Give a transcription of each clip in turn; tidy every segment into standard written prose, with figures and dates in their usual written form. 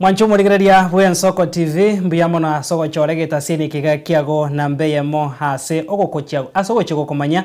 Mwanche omorigereria bw'Ensoko TV, mbuya mono ase ogochora egetasini ekiga kiago namba eyemo ase ogokochia ase ogochia gokomanya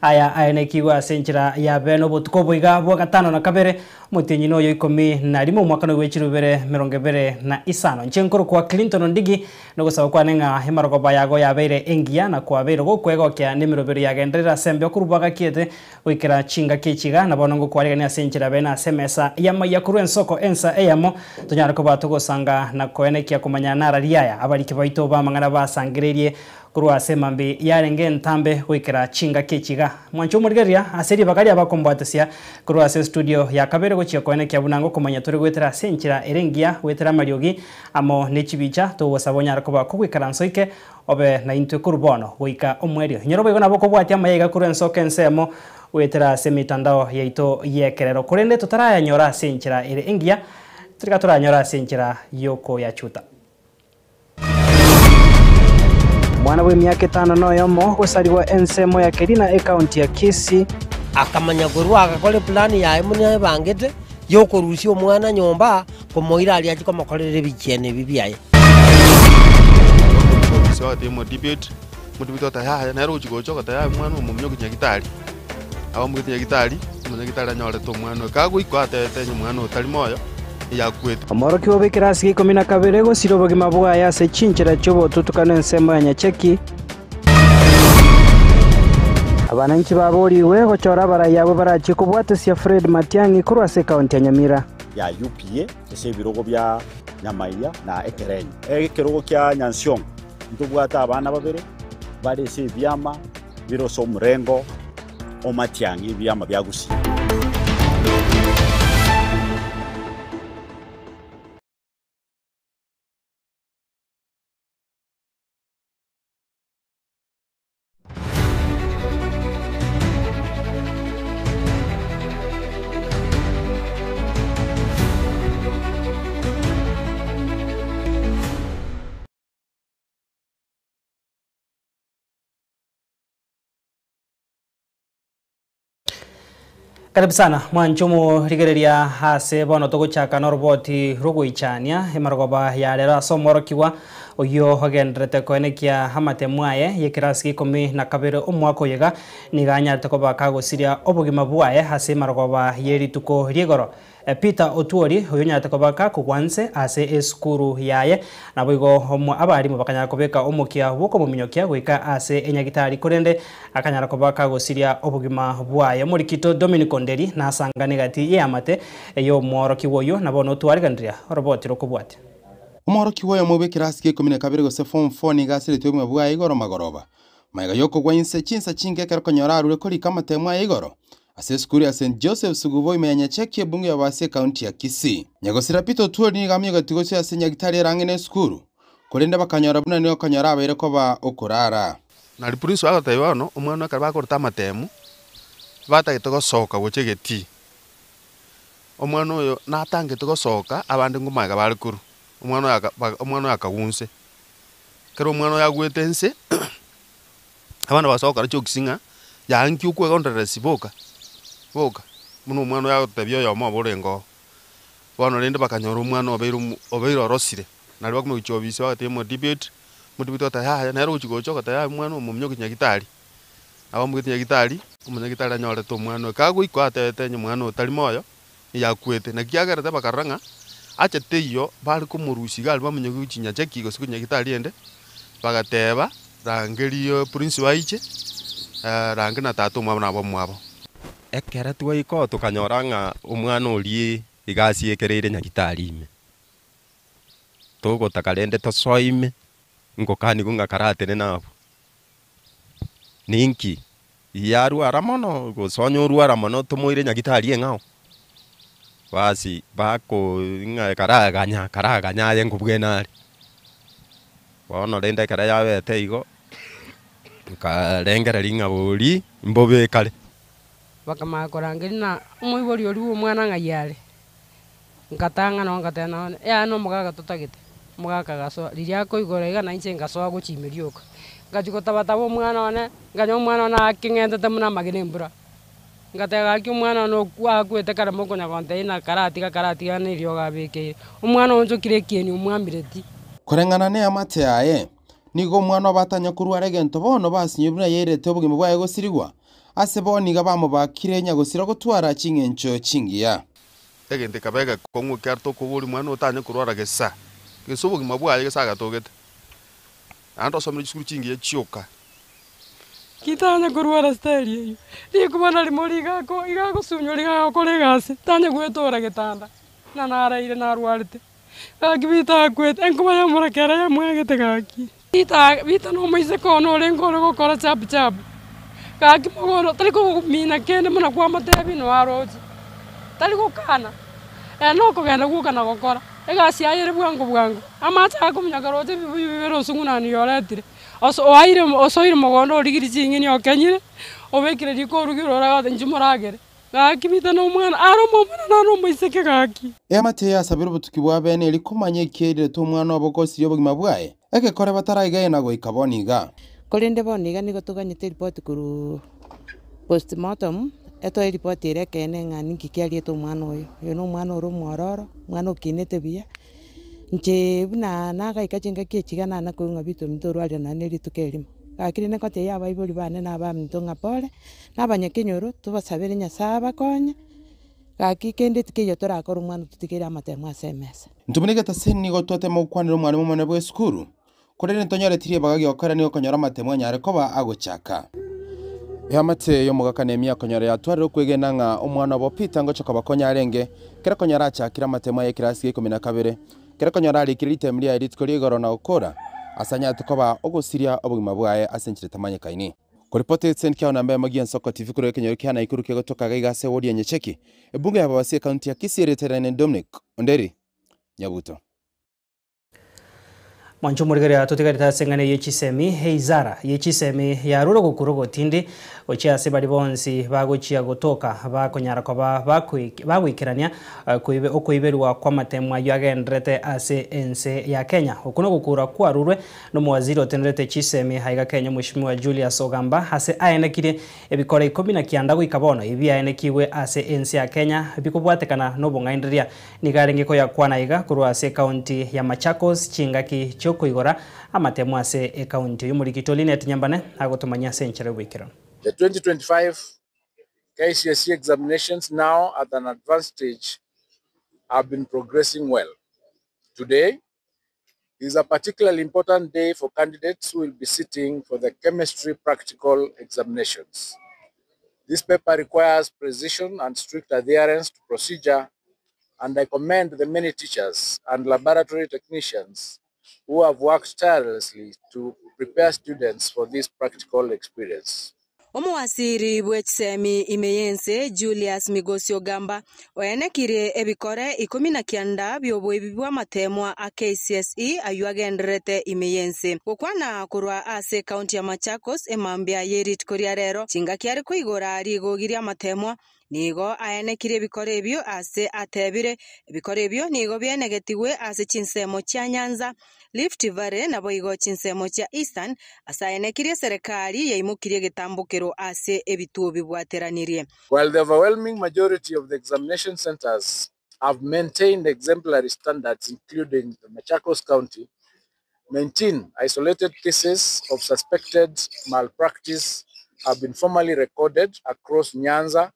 aya aenekigwe ase enchera ya bene obotuko oboiga bwa gatano na kabere omotienyi noyo ikomi na rimo omwaka noyo bwe chirubere emerongo ebere na isano. Inche nkorokwa Clinton Ondigi nogosaba kwane ng'a emarogoba yago yabeire engiya na kwabeire gokwegokia nemerobero yagenderire ase embeo korwa bagakiete Goikera chingaki echi iga, na bono ngokwarigania ase enchera bene ase emesa y'amaiya korwa ensoko ensa eyemo, tonyare koba togosanga na koenekia komanya narari aya abariki baito b'amang'ana basangereirie korwa ase emambi yarenge entambe goikera chingaki echi iga. Mwanche omorigereria ase ribaga ri'abakombwatesia korwa ase estudio ya kabere gochia koenekia buna ngokomanya tore goetera ase enchera ere engiya goetera amariogi amo ne chibicha togosaba onyare koba kogoikaransa oike Obe naintwe korwa bono goika omoerio. Inyora boigo nabo okobwatia amaya iga korwa ensoko ensemo goetera ase emetandao yaito y'ekerero, korende totarayanyora ase enchera ere engiya, tiga torayanyore ase enchera y'okoyachuta. Omwana bw'emiaka etano na oyomo gosarigwa ensemo ya Kerina ekaunti ya Kisii. Akamanya korwa agakora eplan yaye buna ebangete, yokorusia omwana nyomba, komoira aria achie komokorera ebichieno ebi biaye. Ofisi bagatebia omodebate, omodebate ogoteba yaya nere ogochi gocha ogoteba yaya omwana omominyoki nyagitari, abamogete nyagitari, omonyagitari anyorete omwana oyo, kagoika atebete onye omwana oyo tari moyo, nigo akwete. Omworokigwa bw'ekerasi gia ikomi na kabere gosira obogima bwaye ase chinchera chi'obotutukano ensemo ya Nyacheki. Abananchi baborigwe gochora abarai abwo barachie kobwatesia Fred Matiang'i korwa ase ekaunti ya Nyamira. Ya UPA ase ebirogo bia Nyamaiya na Ekerenyo. Ekerogo kia Nyansiongo ntobwate abana babere bare ase ebiama bire ase omorengo o Matiang'i ebiama bia Gusii. Karibu sana mwanche omorigereria ase bono togochaka noroboti rw'ogoichania emarogoba ya rero ase omworokigwa oyio ogendererete koenekia amatemo aye y'ekerasi gia ikomi na kabere omwaka oyo iga nigo anyarete koba kagosiria obogima bwaye ase emarogoba ye rituko ri'igoro. Peter Otuori, oyonyarete koba gakogwa nse ase esukuru yaye, naboigo abalimu bakanyara kobeka omokia bw'okomominyokia goika ase enyagitari korende akanyara koba kagosiria obogima bwaye. Omorikito Dominic Onderi nasangane egati y'eamate y'omworokigwa oyio na bono otwariganiria oroboti rokobwatia. Omworokigwa oyomo bw'ekerasi gia ikomi na kabere gose form four nigo asiretie obogima bwaye igoro magoroba, magega y'okogwa inse chinsa chinke ekero konyora arure korika amatemo aye igoro. Ase esukuru ya St Joseph's Sugubo ime ya Nyacheki ebunge y'Abaasi ekaunti ya Kisii. Nyagosira Peter Otwori nigo amiogetie gochia ase nyagitari ere ang'e nesukuru, korende bakanyora buna nigo konyora abeire koba okorara. Nario Prince agotebia bono omwana ekero bakorete amatemu, batagete gosoka gocha egetii, omwana oyo natangete gosoka abande ngomagega bare korwa, omwana oyo aka ba omwana oyo akagwa nse. Ekero omwana oyo agwete nse, abana basoa gokora jokes ng'a yaya nki okwegondereresi boka, boka, buna omwana oyo agotebia oyomo obo orenge oo. Bono rende bakanyora omwana obeire omo obeire orosire, nario bakomanya gochia ofisi bagatebia omodebate, omodebate ogoteba yaya nere ogochi gocha ogoteba yaya omwana omominyoki nyagitari. Abamogete nyagitari, omonyagitari anyorete omwana oyo, kagoika atebete onye omwana oyo tari moyo, nigo akwete. Naki agerete bakarora ng'a ache teiyo bare komorusia iga aria bamonyoki gochia nyacheki gose gochia nyagitari ende, bagateba rangeria prince baiche, rangeria na tata omwabo na abamwabo. Ekero twaika oo tokanyora ng'a omwana oria iga asiekereire nyagitari ime, togotaka rende tosoe ime, ngokanigwa ng'a karatenene abwo. Ninki? Yarwara mono, gose onye orwara mono tomoire nyagitari eng'ao? Basi bako ng'a karaganya karaganya aye nkobwene are. Bono rende ekero yabete igo, nkarengereria ng'a boria mbobe kare. Bakamanya korangeria na omoibori oria bwa omwana ng'ai are, nkatang'ana oo ngateba nonye yaya na omogaka totagete, omogaka agasoa, riria akoigora iga na inche ngasoa gochia ime rioka. Ngachia gotabataba omwana one, nkanyora omwana one akeng'entete buna amagena embura. Ngateba gaki omwana one okwo akwete kare mokonya gontebia na karatiga karatiga na eriogo abekeire. Omwana oonchokire ekieni omwamireti. Koreng'ana neamate yaye, nigo omwana obo atanya korwara egento bono basinywe buna yairete obogima bwaye gosirigwa, ase bono iga bamobakire nyagosira gotwara ching'encho chingiya. Egento ekaba egekong'u ekiagera tokoboria omwana otanye korwara gesa, gesa obogima bwaye gesa agatogete. Naende osomire chisukuru chingiya chioka. Titanya korwara style eyio, rikuba narimo rigako iga agosunywa riga agokora egasi, tanya goetora getanda, na naraire narwarete. Gaki bitakwete, enkuba y'omorakera yamwagete gaki. Bita bita na omoiseke one orenge ore gokora chapu chapu, gaki mogondo tari komina kende buna kwamotebia noe aroche, tari gokana, ere nokogenda gwoka na gokora, egasi yaye ere bwango bwango, amache akominyoka roche ebibuyu bibere osung'unani oretire, oso oaire osoire mogondo origirie ching'eni okenyire, obekire riko orugire oragose inchuo moragere. Gaki bita nomwana, are omomura na are omoiseke gaki. Eamate eye yasabire obotuki bwa bene erio komanya ekiairerete omwana obo gosiria obogima bwaye, egekore bataraigaena goika bono iga. Korende bono iga nigo toganyete eripoti korwa postmortem, etoe eripoti ere ekeene ng'a ninki kiariete omwana oyo. Oyo na omwana ore omwororo, omwana okinete buya, inche buna nagaika chingaki echi iga nana koigwa ng'a binto ebinto orwarire nonye na rituko erimo. Lakini ningotebia abaibori bane na abaminto ng'a pole, na abanyakenyoro tobasabere Nyasaye abakonye, gaki kende tikeiyo torakore omwana ototigeire amatemo ase emesa. Intwe buna egetaseni nigo twatema gokwanera omwalimu omonene bw'esukuru, korende ntonyoreti ribaga gi'okoera nigo okonyora amatemo anyare koba agochaka. Eamate y'omogaka Nehemia konyora yatwarire okwegena ng'a omwana obo Peter ngocha kobakonya arenge, kera konyora achakire amatemo aye ekerasi gia ikomi na kabere, kera konyora arikire ritemo riaye rituko ria igoro na gokora, ase anyarete koba ogosiria obogima bwaye ase enchera etamanyekaini. Koripoti ase nkiao namba eyemo gi'Ensoko TV korwa ekenyoro kia Naikuru kegotoka gaiga ase ewodi ya Nyacheki, ebunge ya Babasi ekaunti ya Kisii ereterane Dominic Onderi Nyabuto. Mwanche omorigereria totigarete ase eng'ana eye chisemi, eizara ye chisemi yarure ogokura ogotindi gochia ase baria bonsi bagochia gotoka bakonyara koba bagoikerania okoiberwa kw'amatemo ayio agendererete ase ense ya Kenya. Okwo nogokura kwarurwe Nomowaziri otenerete chisemi aiga Kenya Mweshimiwa Julius Ogamba ase aenekirie ebikora ikomi na kianda goika bono ebiaenekigwe ase ense ya Kenya bikobwatekana nobong'ainereria. Nigo arenge koyakwana iga korwa ase ekaunti ya Machakos chingaki chiokoigora amatemo ase ekaunti. Oyio Omorikito Linet Nyambane agotomanyia ase enchera yoboikeranu. The 2025 KCSE examinations now at an advanced stage have been progressing well. Today is a particularly important day for candidates who will be sitting for the chemistry practical examinations. This paper requires precision and strict adherence to procedure, and I commend the many teachers and laboratory technicians who have worked tirelessly to prepare students for this practical experience. Omowasiri bwe chisemi ime y'ense Julius Migosi Ogamba oenekirie ebikore ikomi na kianda bi'oboibi bw'amateemwa a KCSE ayio agendererete ime y'ense. Gokwana korwa ase ekaunti ya Machakos emambia ye rituko ria rero chingaki are koigora rigogi ri'amateemwa nigo aenekirie ebikore ebio ase atebire ebikore ebio nigo bienegetigwe ase chinsemo chia Nyanza, Rift Valley naboigo chinsemo chia Eastern ase aenekirie eserekari yaimokirie egetambokero ase ebituo bibwateranirie. While the overwhelming majority of the examination centres have maintained exemplary standards including the Machakos County, 19 isolated cases of suspected malpractice have been formally recorded across Nyanza,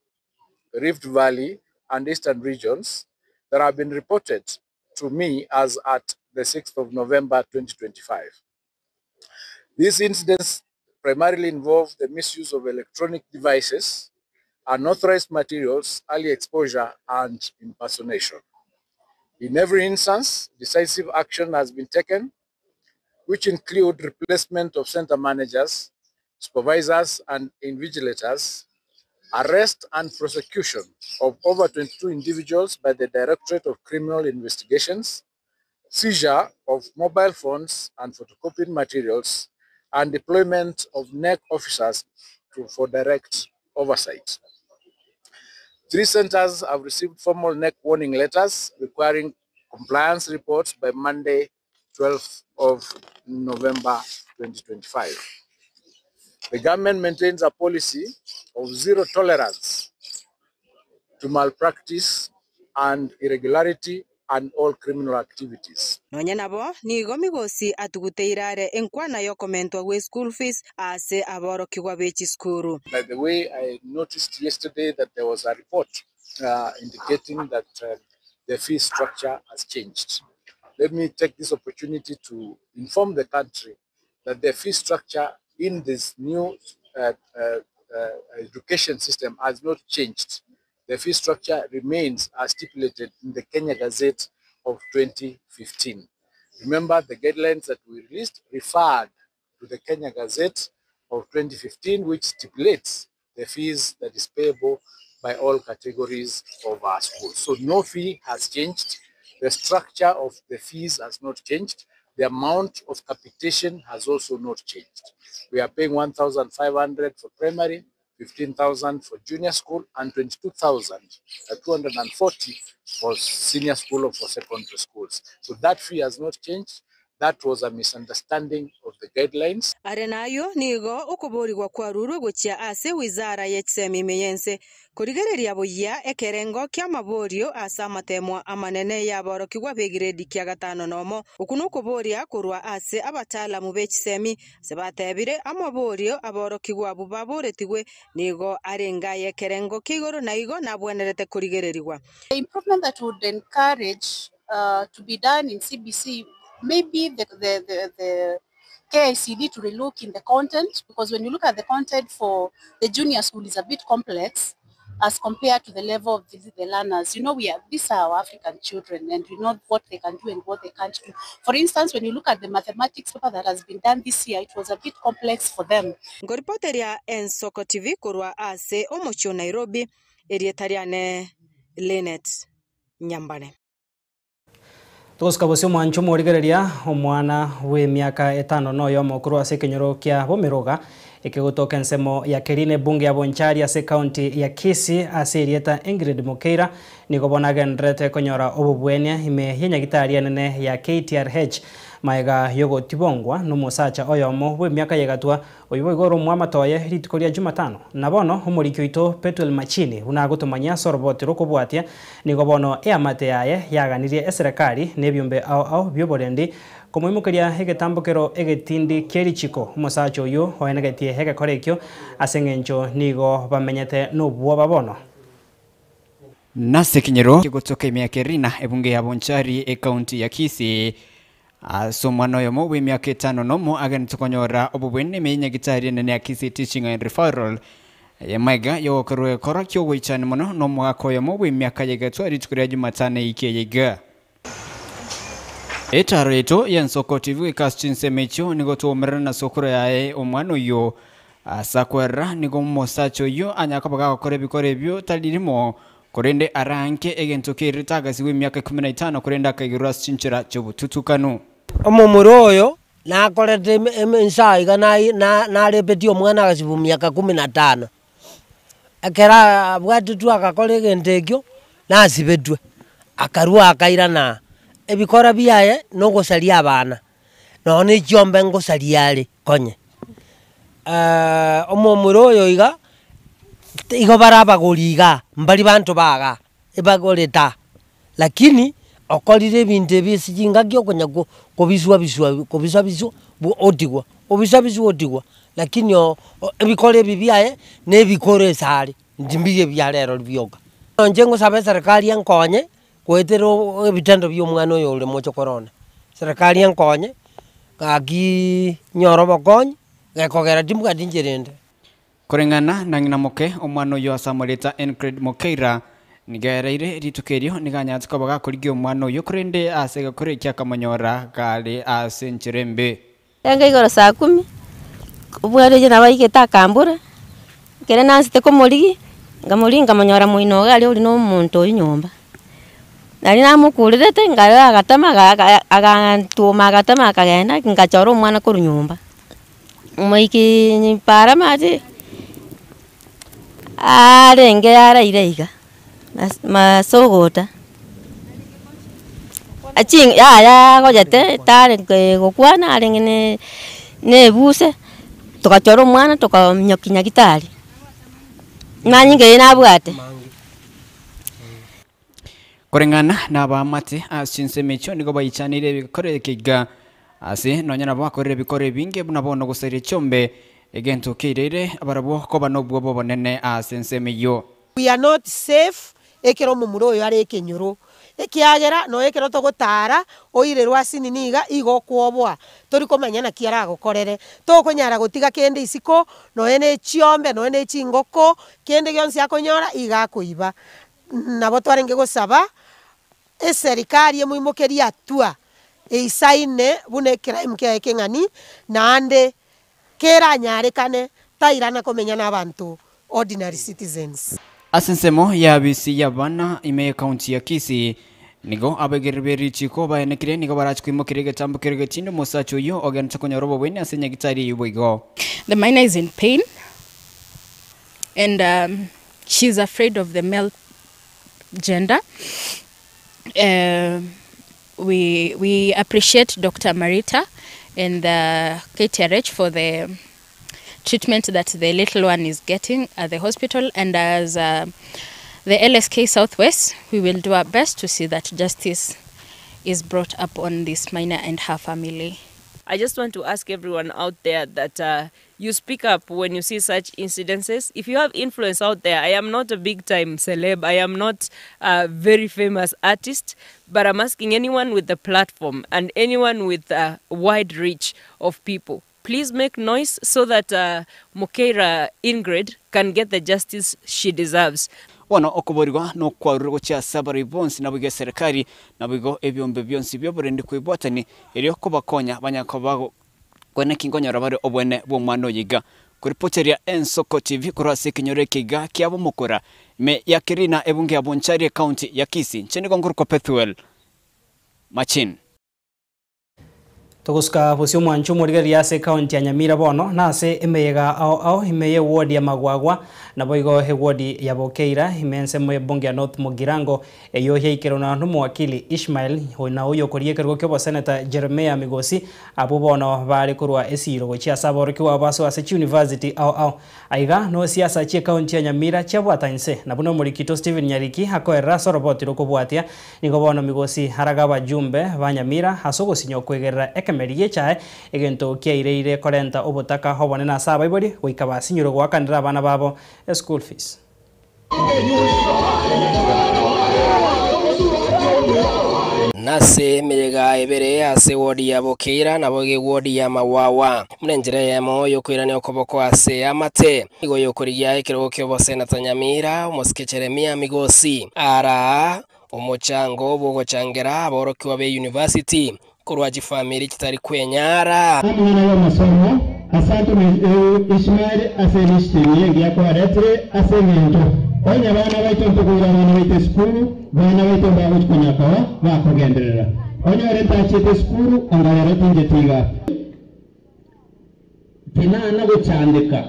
Rift Valley and Eastern regions that have been reported to me as at the 6th of November 2025. These incidents primarily involve the misuse of electronic devices, unauthorized materials, early exposure, and impersonation. In every instance, decisive action has been taken, which include replacement of center managers, supervisors, and invigilators, arrest and prosecution of over 22 individuals by the Directorate of Criminal Investigations, seizure of mobile phones and photocopied materials, and deployment of NEC officers for direct oversight. 3 centers have received formal NEC warning letters requiring compliance reports by Monday, 12th of November 2025. The government maintains a policy of zero tolerance to malpractice and irregularity and all criminal activities. Nonya nabo, nigo Migosi atuguteire are enkwana y'okomentwa gwe school fees ase aborokigwa be chisukuru. By the way, I noticed yesterday that there was a report uh, indicating that uh, the fee structure has changed. Let me take this opportunity to inform the country that the fee structure in this new uh, uh, uh, education system has not changed. The fee structure remains as stipulated in the Kenya Gazette of 2015. Remember, the guidelines that we released referred to the Kenya Gazette of 2015, which stipulates the fees that is payable by all categories of our schools. So no fee has changed. The structure of the fees has not changed. The amount of capitation has also not changed. We are paying 1,500 for primary, 15,000 for junior school, and 22,240 for senior school or for secondary schools. So that fee has not changed. That was a misunderstanding of the guidelines. Are nayo nigo okoborigwa kwarurwe gochia ase wizara ye chisemi ime y'ense korigereria buya ekerengo kia amaborio ase amatemwa amanene yaborokigwa b'egiredi kia gatano nomo. Oku nokoboria korwa ase abataalamu be chisemi ase batebire amaborio aborokigwa abwo baboretigwe nigo arenge aye ekerengo kia igoro na igo nabwenerete korigererigwa. The improvement that would encourage to be done in CBC, maybe the KICD to relook in the content, because when you look at the content for the junior school is a bit complex as compared to the level of the learners. You know, these are our African children and we know what they can do and what they can't do. For instance, when you look at the mathematics paper that has been done this year, it was a bit complex for them. Ngoripoteria Ensoko TV korwa ase omochie o Nairobi, erietariane Linet Nyambane. Tugosika bosi omwancho omorigereria omwana wa emiaka etano noyo omokuru ase ekenyoro kia Bomiroga ekegotoka ensemo ya Kerine bunge ya Bonchari ase county ya Kisii ase erieta Ingrid Mokeira nigo bono agenderete konyora obobwenia ime ya nyagitari enene ya KTRH maega yogotibongwa nomosacha oyomo bwa emiaka yegatwa oyo boigo ore omwamatoye rituko ria Jumatano. Na bono omoriki oito Petuel Machini buna agotomanyia ase oroboti rokobwatia nigo bono eamate yaye yaganirie eserekari na ebiombe ao ao bioborendi komoimokeria egetambokero egetindi kia richiko omosacha oyo oenegetie egekora ekio ase eng'encho nigo bamenyete nobwoba bono. Nase kinyero kigotoka emiaka erina ebunge ya Bonchari ekaunti ya Kisii ase omwana oyomo bwa emiaka etano nomo agenete konyora obobwene ime nyagitari enene ya Kisii Teaching and Referral yemaiga yogokorwa ekora kiogoichani mono na omogaka oyomo bwa emiaka yegetwa rituko ria Jumatano eike eyeiga. Etaro yetu ya Nsoko TV ikasi chinsemo echio nigo twomerera na sokoro yaye omwana oyo asakwerera nigo omosacha oyo anyakoba gagokora ebikoro ebio taririmo korende aranke egento kerete agasiwa emiaka 15 korende akaigerwa ase chinchera chiobotutukanu. Omomura oyo nakorete ensa iga narepetie omwana agasiwa miaka 15 ekero abwatetwe agakora egento ekio nasibetwe akarwa akairana ebikora biaye nogosaria abana nonya na echiombe ngosaria are konye. Omomura oyo iga igo bare abagori iga mbari banto baga ebagoreta lakini okorire ebinto ebi ase chingaki okonya kobiswa biswa kobiswa biswa otigwa obiswa biswa otigwa lakini ebikora ebi biaye na ebikoro ase are inche mbirie bia rero bioka. Inche ngosaba eserikari enkonye goetera ebitendo bia omwana oyo ore moche korona. Serikari enkonye gaki nyore obokonyi gekogera timbwati inchera ende. Koreng'ana na ng'ina moke omwana oyo ase amoreta Encred Mokeira nigereire rituko erio niganyatse koba gakorigia omwana oyo korende ase egekoro eki akamonyora gare ase enchera embe. Enge igoro saa kumi, obware oyo nabo aigete akambura, ekere nansete komorigi, nkamorigi nkamonyora moino iga aria ore na omonto oywo nyomba. Nari namokurerete, nkarora agatama agantuma agatama akagenda, nkachora omwana korwa nyomba. Moiki para amache, arenge araire iga, masogota. Achi yaya agochete tarenge gokwana arenge na ebuse, tokachora omwana tokanyokia nyagetari. Manyinga eye nabwate. Koreng'ana nabamate ase chinsemo echio nigo baichaneire ebikoro ekiga ase nonya nabo bakorire ebikoro ebinge buna bono gosaria chiombe, egento keireire barabwo koba nobwoba obonene ase ensemo eyio. We are not safe ekero omomura oyo are ekenyoro, ekiagera nonya ekero togotara oirerwe ase nini iga, igo okwoboa, tori komanya naki aragokorere. Tokonyara gotiga kende isiko, nonya ne chiombe, nonya ne chingoko, kende gionsi akonyora iga akoiba. Nabo twarenge gosaba, eserikari emoimokerie hatua eisaine buna ecrime kiaye keng'ani, naende keranyarekane tairana komenya na abanto ordinary citizens. Ase ensemo y'abisi y'abana ime y'ecounty ya Kisii, nigo abaegereri be richiko baenekire nigo barache koimokeria egetambo keria getinde omosacha oyio ogenderete konyora obobweni ase nyagitari eyio boigo. The minor is in pain and um, she's afraid of the male gender. Um, we, we appreciate Dr. Marita and the KTRH for the treatment that the little one is getting at the hospital. And as uh, the LSK Southwest, we will do our best to see that justice is brought up on this minor and her family. I just want to ask everyone out there that uh, you speak up when you see such incidences. If you have influence out there, I am not a big time celeb, I am not a very famous artist, but I'm asking anyone with the platform and anyone with a wide reach of people, please make noise so that uh, Mokeira Ingrid can get the justice she deserves. Bono okoborigwa nokwarure gochia ase abarai bonsi naboigo eserekari, naboigo ebiombe bionsi bi'oborendi kwebwatani, erio kobakonya banyare koba kweneki nkonyora bare obwene bw'omwana oyo iga. Koripoteria Ensoko TV korwa ase ekenyoro eke iga kia Bomokora, ime ya Kirina ebunge ya Bonchari ecounty ya Kisii, inche nigo nkorokwa Pethuel Machin. Togosuka bosio omwancho omorigereria ase ekaunti ya Nyamira bono, na ase emeyega ao ao ime y'eward ya Magwagwa, naboigo eward ya Bokeira ime ensemo y'ebunge ya North Mugirango, eyio yaikerwe na nomowakili Ishmael na oyo okoria ekerogo ki'oboseneta Jeremiah Migosi, abwo bono bare korwa esiiro gochia ase aborokigwa abo basoe ase chiuniversity ao ao. Aiga no siasa chi'ekaunti ya Nyamira chiabwata inse, na buna omorikito Stephen Nyariki akoerera ase oroboti rokobwatia, Nigo bono Migosi araga abajumbe ba Nyamira ase ogosinya okwegerera ekemeri gi'echae, egento kiaireire korenta obotaka obonene ase abaibori goika basinyirwe goakanera abana babo eschool fees. Nase emeyega ebere ase ewodi ya Bokeira naboigo ewodi ya Mawawa, buna enchera eyemo y'okoirania okoboko ase eamate. Nigo y'okorigia ekerogo ki'oboseneta Nyamira, omosike Jeremia Migosi, araa omochango bw'ogochangera aborokigwa be university korwa chifamiri chitari kwenyara. Amang'ana y'amasomo, Asante Ishmael ase initiative eye engiya kwaretire ase eng'encho onye abana baito ntokoira abana baito esukuru, bana baito mbagochi konya koba bakogenderera. Onyore ntachiete esukuru anga rero tincheti iga. Tinana gochandeka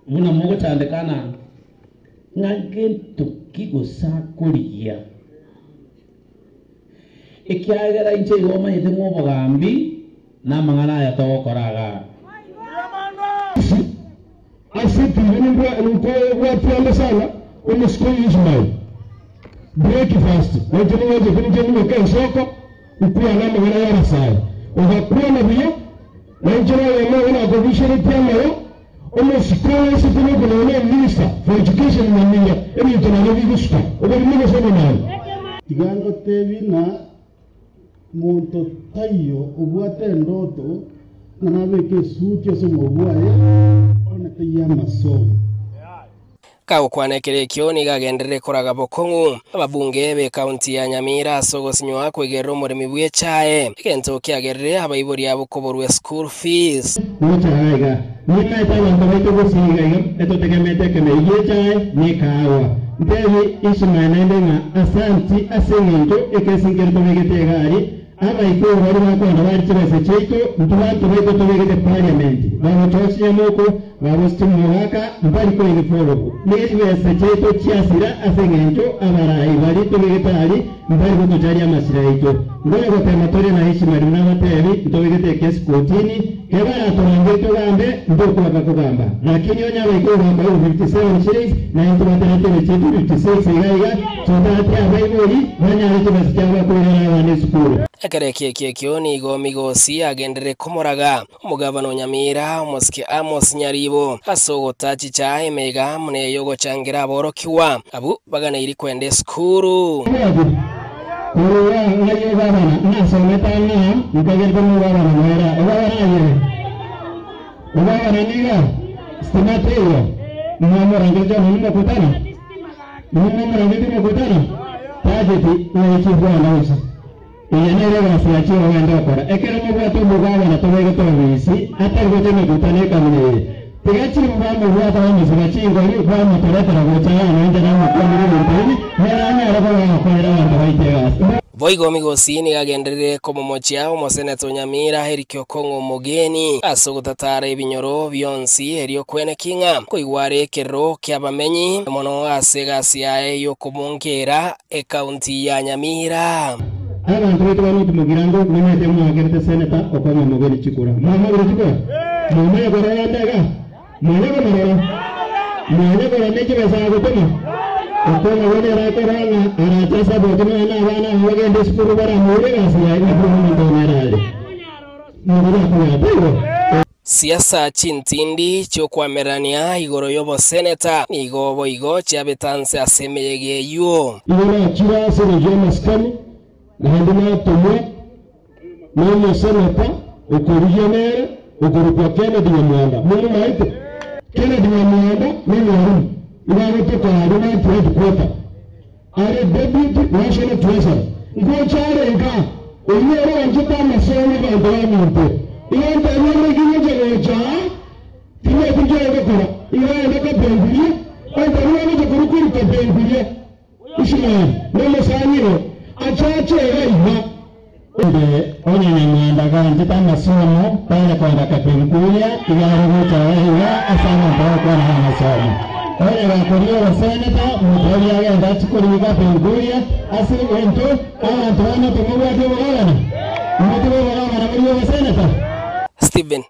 buna mogochandeka nanga, ng'a ngento ki gose akorigia, ekiagera inche igo omanyete ng'a obogambi namang'ana aya togokora igaa. Ase ekiina nkobwatia ande sana omosike oyo Ishmael. Breakfast nainche ning'anchete ninche nimoke ensoko nkwane amang'ana y'abasae. Ogakwana buya nainche noyomo obo nakobucheretie amaya omosike oyo ase tobekwe nonya ne minister for education Nyamira ebinto nabio bigosuka oborimo gose obonani. Tiga ngotebie ng'a monto taiyo obwate endoto ng'a nabeke esuti ase omobere bwaye onye taiyo amasomo. Kagokwana ekero ekio nigo agenderere koraga bokong'u ababunge b'ekaunti ya Nyamira ase ogosinywa koigerera omoremi bw'echae, egento kiagerire abaibori abo koborwa eschool fees. Gocha iga iga, nimaete abanto baito gose iga iga etotegemete ekemeri gi'echae na ekaawa. Ntebi Ishmael naende ng'a asanti ase engencho ekesi nkere tobegete egari, abaikoro baria bakoenda bare chibesa chiaito, intwe banto baito tobegete parliament, bagochoa chinyamoko, bagositi omogaka, mbari koini follow. Ne chibesa chiaito chiasira ase engencho abarai baria tobegete aria mbari gotocharia amasira aito. Ngonya gotema tore na Ishmael buna abatebi, ntobegete ekesi kotini. Kebaratorangire togambe, ntokobaka kogamba. Lakini onye abaikoro bakoigwa 57 shillings, naintwe tobatarete ebicheti 56 iga iga, totarete abaibori banyare chibesa chiabo bakoirera abana esukuru. Ekero ekio ekio ekio nigo Migosi agenderere komoraga omogabana o Nyamira, omosike Amos Nyaribo, ase ogotachicha emeyega amo ney'ogochangera aborokigwa abwo baganeiri kwenda esukuru. Korwa ng'ai ogabana? Nasomete ang'e nkagerete mogabana moera. Ogabana ayere? Ogabana niga? Stima teiyo? Mwamorangeretie nonya mokutano? Nimwamorangeretie mokutano? Tacheti ng'ai chikwana gose. Eye nere egasi ya chiogenda gokora. Ekero mobwate omogabana tobegete obisi, atari gocha emekutano ekamina eye. Tiga chimbwa mobwate abamosiba chingori bamotoretera gocha aa nonya namokwanire ebinto ebi, nere anyare koba agokorera abanto baito egasi. Boigo Migosi nigo agenderire komomochia omoseneta o Nyamira Eric Okong'o Omogeni ase ogotatara ebinyoro bionsi erio kweneki ng'a nkoigwa are ekerero ki'abamenyi mono ase egasi yaye y'okomonkera ekaunti ya Nyamira. Abanto baito ba North Mugirango nimanyete mwakerete Senator Okong'o Omogeni chikura. Mwamogire chikura? Mwamanya korora ande igaa? Mwanya komorora? Mwanya korora ne chibesa agotoma? Okong'o bono ere akorora ng'a arache asaboti nonya na abana aba bagende esukuru baramoure egasi yaye ng'a buna omonto one ere are. Nigo bakonyara, taibo? Siasa chintindi chi'okoamererania igoro y'oboseneta nigo boigo chiabetanse ase emeyega eyio. Igo nachire ase engencho y'amasikani, naende natomwa nomoseneta okorigia nere okorokwa Kennedy Nyamwanda. Momomaete? Kennedy Nyamwanda nomwalimu, igo agotoka aria North Headquarter, are Deputy National Treasurer. Ngocha are nka, oyio nere oanchete amasomo abanto baminto. Igo ntebia naki ngocha gocha aa, timanyeti nki ogokora. Igo aende Kapenguria, ontebia ngocha korwa korwa Kapenguria. Ishmael nomosani oo achache iga iga. Inde onye Nyamwanda ganchete amasomo tare koenda Kapenguria iga are gocha iga iga ase abanto bagokwana amasomo. Onye gakoria oboseneta motebi agende achie koria Kapenguria ase egento abanto bande timobwati obogabana? Imotige obogabana boria oboseneta? Stephen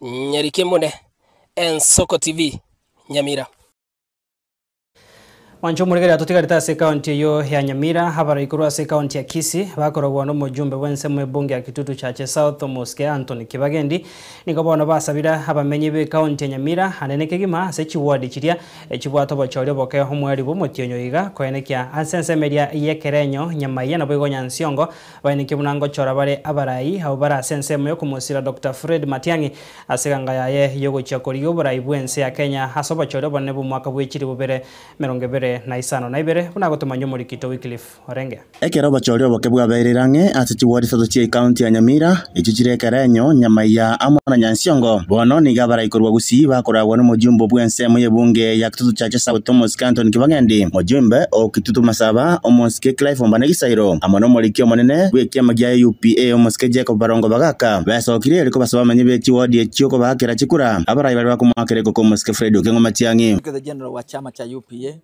Nyarikemune, Ensoko TV, Nyamira. Mwanche omorigereria totigarete ase ekaunti eyio ya Nyamira, abarai korwa ase ekaunti ya Kisii bakorogwa nomojumbe bw'ensemo ebunge ya Kitutu Chache South Omosike Anthony Kibagendi nigo bono basabire abamenyi b'ekaunti ya Nyamira anene kegima ase chiward chiria chibwate obochori oboke omweri bw'omotienyi oiga koenekia ase ensemo eria y'Ekerenyo, Nyamaiya naboigo Nyansiongo baenekie buna ngochora bare abarai abwo bare ase ensemo yokomosira Doctor Fred Matiang'i Ase eganga yaye y'ogochia korigia oborai bw'ense ya Kenya ase obochori obonene bw'omwaka bwe chilifu bibere emerongo ebere na isano na ibere, buna agotomanywa omorikito Wycliffe Orenge. Ekero obochori oboke bwabeire ang'e ase chiward isato chia ekaunti ya Nyamira, echio chire Ekerenyo, Nyamaiya amo na Nyansiongo, bono nigo abarai korwa Gusii bakoragwa nomojumbe bw'ensemo y'ebunge ya Kitutu Chache South Omosike Anthony Kibagendi, mojumbe o Kitutu Masaba Omosike Clive Ombane Gisairo, amo nomoriki omonene bw'ekiama gia UPA Omosike Jacob Barongo Bagaka, Besokire ere kobasaba abamenyi be chiwodi echio kobaakera chikura, abarai baria bakomoakera ekoko omosike Fred Okengo Matiang'i. Secretary General wa chama cha UPA,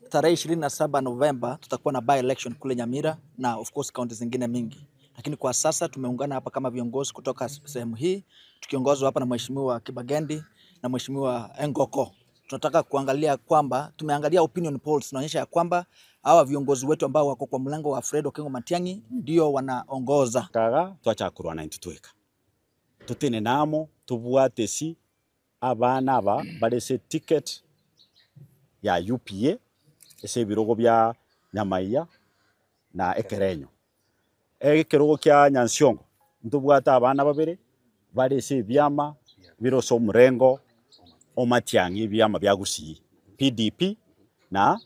tarehe 27 Novemba tutakuwa na by election kule Nyamira na of course kaunti zingine mingi, lakini kwa sasa tumeungana hapa kama viongozi kutoka sehemu hii tukiongozwa hapa na Mheshimiwa Kibagendi na Mheshimiwa Engoko. Tunataka kuangalia kwamba tumeangalia opinion polls inaonyesha ya kwamba hawa viongozi wetu ambao wako kwa mlango wa Fred Okengo Matiang'i ndio wanaongoza. Kaga twachakorwa naintwe tweka, totenene amo tobwate esi abana aba bare ase eticket ya UPA ase ebirogo bia Nyamaiya na Ekerenyo. Ekerogo kia Nyansiongo ntobwate abana babere bare ase ebiama bire ase omorengo o Matiang'i ebiama bia Gusii, PDP na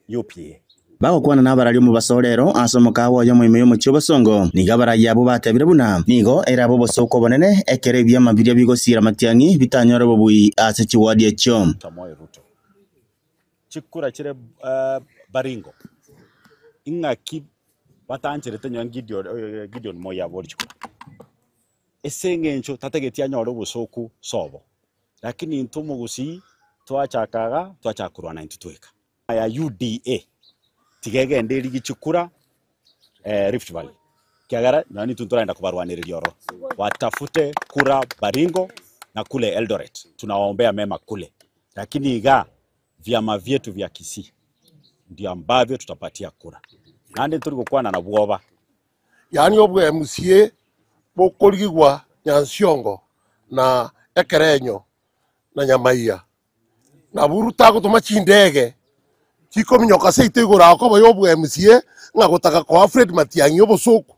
UPA. Bagokwana nabarari omobaso rero ase omokaawa oyomo ime y'omochie obosongo, nigo abarai abwo batebire buna nigo erabe obosooku obonene ekero ebiama biria bigosiira amatiang'i bitanyore obobui ase chiwadi echio. Samoei Ruto. Chikura chire Baringo, ing'aki batancherete nyowe Gideon, Gideon Moi abori chikura? Ase eng'encho tatageti anyore obosooku sobo, lakini intwe omogusii twachaka iga, twachaka korwana intwe tweka. Ya UDA tiga egende erigie chikura Rift Valley. Ekiagera nonya intwe ntoragenda kobarwanereria ororo. Watafute kura Baringo na kule Eldoret, tunawaombea mema kule, lakini igaa vyama vyetu vya Kisii ndio ambavyo tutapatia kura. Naende ntori gokwana na bwoba. Yaani obwemusie bokorigigwa Nyansiongo na Ekerenyo na Nyamaiya, nabwo Ruto agotoma chindege chikominyoka seito igoro akoba ya obwemusie ng'a gotaka koa Fred Matiang'i obosoku.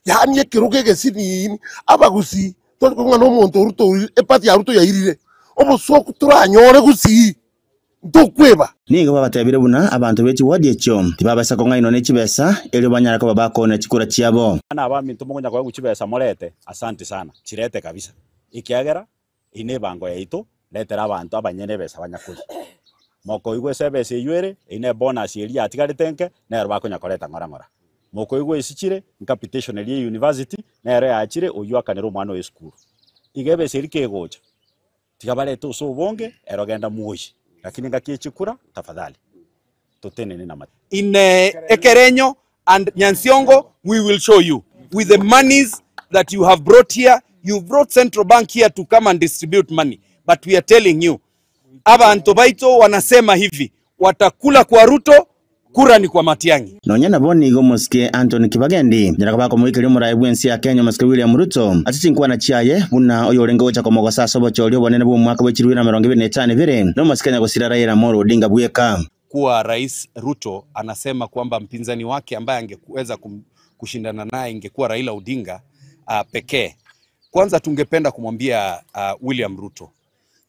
Yaani ekerogo egesiniini abagusii tori kong'a na omonto Ruto oria eparty ya Ruto yairire, obosoku toranyore gusii ntokweba. Nigo babatebire buna abanto be chiwadi echio tibabasa kong'ainwa ne chibesa, erio banyare koba bakoona chikura chiabo. Abana abaminto mokonya koegwa chibesa morete, asante sana, chirete kabisa, ekiagera eyio nebango yaito, retera abanto abanyene ebesa banyakoria. Mokoigwa ase ebesa eyio ere, eyio ne bonus eria yatigarete enke, nero bakonya koreta ng'ora ng'ora. Mokoigwa esi chire, ncapitation eria ya university, nero yachire, oyio akanere omwana oye esukuru. Iga ebesa eria kegocha, Tiga barete ase obonge, ero genda mwoyie, lakini engaki ye chikura, tafadhali totenene namate. In Ekerenyo and Nyansiongo we will show you with the monies that you have brought here you've brought central bank here to come and distribute money but we are telling you abantu baito wanasema hivi watakula kwa Ruto kura ni kwa Matiang'i. Nonya nabo nigo omosike Anthony Kibagendi nyara koba akomoikeria omoraai bw'ense ya Kenya omosike William Ruto ase chinkwana chiaye buna oyorenge gocha komogosa ase obochori obonene bw'omwaka bwe chilifu 2022 nomosike nyagosira Raila Amolo Odinga bweka. Kuwa Rais Ruto anasema kwamba mpinzani wake ambaye angeweza kushindana naye ingekuwa Raila Odinga pekee. Kwanza tungependa kumwambia William Ruto,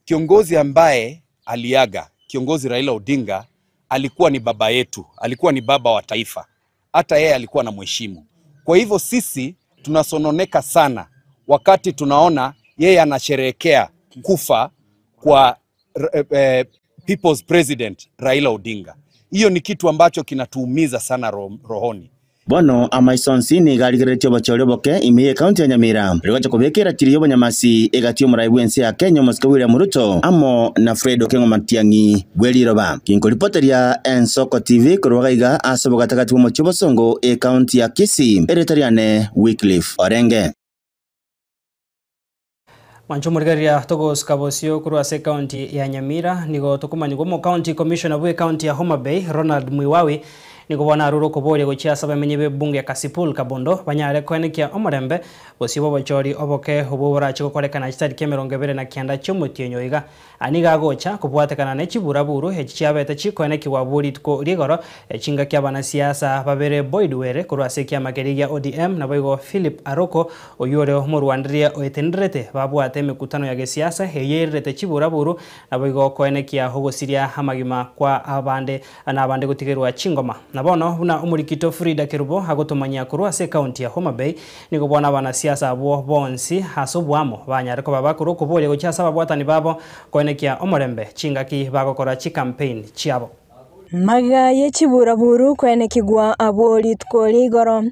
kiongozi ambaye aliaga, kiongozi Raila Odinga alikuwa ni baba yetu, alikuwa ni baba wa taifa, hata yeye alikuwa na mheshimu. Kwa hivyo sisi tunasononeka sana wakati tunaona yeye anasherehekea kufa kwa People's President Raila Odinga. Hiyo ni kitu ambacho kinatuumiza sana rohoni. Bono amaiso onsi nigo arigereretie obochori oboke ime y'ekaunti ya Nyamira, rigocha kobeka eratiri y'obonyamasi egati y'omorai bw'ense ya Kenya omosike William Ruto amo na Fred Okengo Matiang'i bw'eriroba. Ginkoripoteria Ensoko TV korwa gaiga ase obogatagati bw'omochie obosongo ekaunti ya Kisii, erieta riane Wycliffe Orenge. Mwanche omorigereria togosuka bosio korwa ase ekaunti ya Nyamira nigo tokomanyigwa omo county commissioner bwe ekaunti ya Homa Bay Ronald Mwiwawi nigo bono arure okoboria gochia ase abamenyi b'ebunge ya Kasipul Kabondo banyare koenekia omorembe bosio bw'obochori oboke obwo borache gokorekana chitariki 29 chi'omotienyi oiga. Aya nigo agocha kobwatekana ne chiburaburu echi chiabete chikoenekigwa bwo rituko ri'igoro chingaki abanasiasa babere Boyd Were korwa ase ekiama keria gia ODM naboigo Philip Aroko oyio ore omorwanderia oetenderete babwate emekutano ya gesiasa eyio ererete chiburaburu naboigo koenekia ogosiria amagima kwa abande na abande gotigerwa chingoma. Na bono buna omorikito Frida Kerubo agotomanyia korwa ase ekaunti ya Homa Bay nigo bono abanasiasa abwo bonsi ase oboamo banyare koba bakorwa okoboria gochia ase ababwatani babo koenekia omorembe chingaki bagokora chicampaign chiabo. Magega ye chiburaburu koenekigwa abwo rituko ria igoro,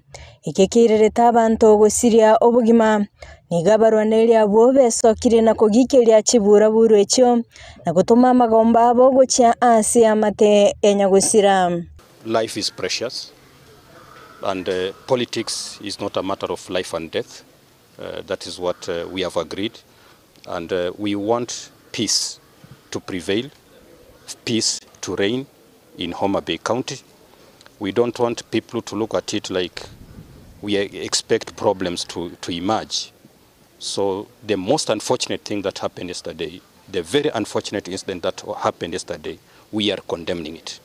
eke keirerete abanto gosiria obogima. Nigo abarwanereria abwo besokire na kogikeria chiburaburu echio, na gotoma amagomba abo gochia ase amate ya nyagosira. Life is precious and politics is not a matter of life and death. That is what we have agreed and we want peace to prevail, peace to reign in Homa Bay County. We don't want people to look at it like we expect problems to emerge. So the most unfortunate thing that happened yesterday, the very unfortunate incident that happened yesterday, we are condemning it.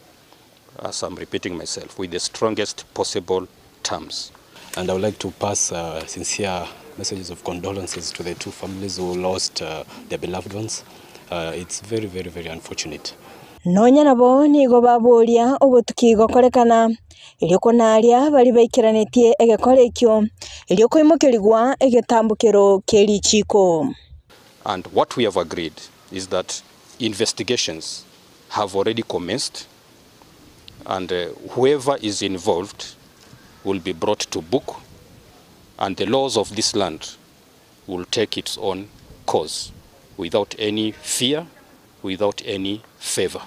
As I'm repeating myself, with the strongest possible terms. And I would like to pass sincere messages of condolences to the two families who lost their beloved ones. It's very, very, very unfortunate. Nonya nabo nigo baboria obotuki gokorekana, erio konaria baria baikeranetie egekora ekio, erio koimokerigwa egetambokero kie richiiko. And what we have agreed is that investigations have already commenced and whoever is involved will be brought to book and the laws of this land will take its own course without any fear, without any favor.